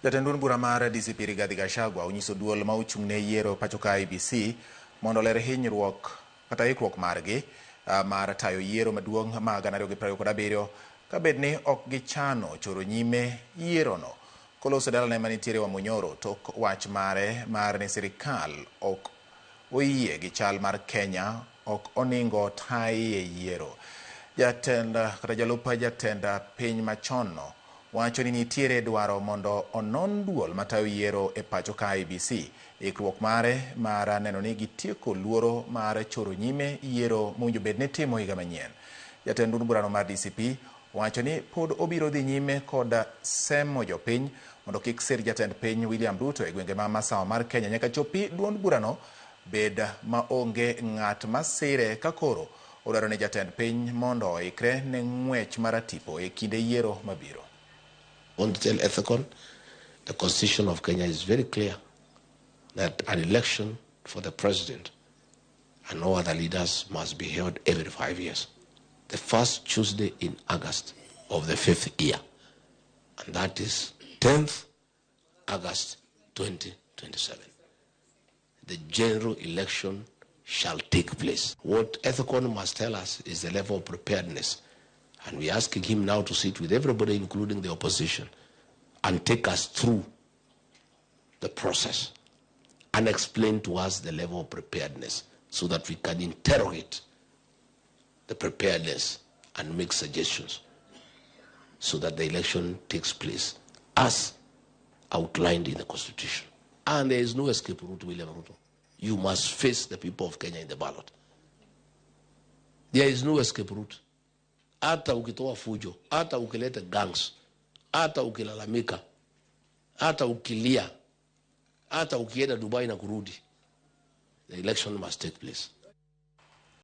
Jatend duond bura mar DCP Rigathi Gachagua onyiso duol ma ochung' ne yiero pacho ka IEBC mondo oler hinyruok kata ikruok margi mar tayo yiero maduong' ma 2027 kabed ni ok gichano choro nyime yierono. Koloso dalane manitiere Wamunyoro tok wach mare mar ni sirikal ok oyie gi chal mar Kenya ok oningo taye yiero. Jatend kata jalup jatend piny machon no wacho ni nitiere dwaro mondo onon duol matayo yiero e pacho ka IEBC ikruok mare mar neno ni gitieko luoro mar choro nyime yiero mowinjo bed ni timo higa manyien. Jatend duond burano mar DCP wacho ni pod obiro dhi nyime kod semo jopiny mondo kik sir jatend piny William Ruto e gwenge ma masawa mar Kenya nyaka chopi duond burano bed maonge ng'at masire ka koro odwaro ni jatend piny mondo oikre ne ng'wech maratipo e kinde yiero mabiro. I want to tell Ethekon, the Constitution of Kenya is very clear that an election for the president and all other leaders must be held every 5 years. The first Tuesday in August of the fifth year. And that is 10th August 2027. The general election shall take place. What Ethekon must tell us is the level of preparedness. And we're asking him now to sit with everybody, including the opposition, and take us through the process and explain to us the level of preparedness so that we can interrogate the preparedness and make suggestions so that the election takes place as outlined in the Constitution. And there is no escape route, William Ruto. You must face the people of Kenya in the ballot. There is no escape route. Hata ukitoa fujo, hata ukileta gangs, hata ukilalamika, hata ukilia, hata ukienda Dubai na kurudi, the election must take place.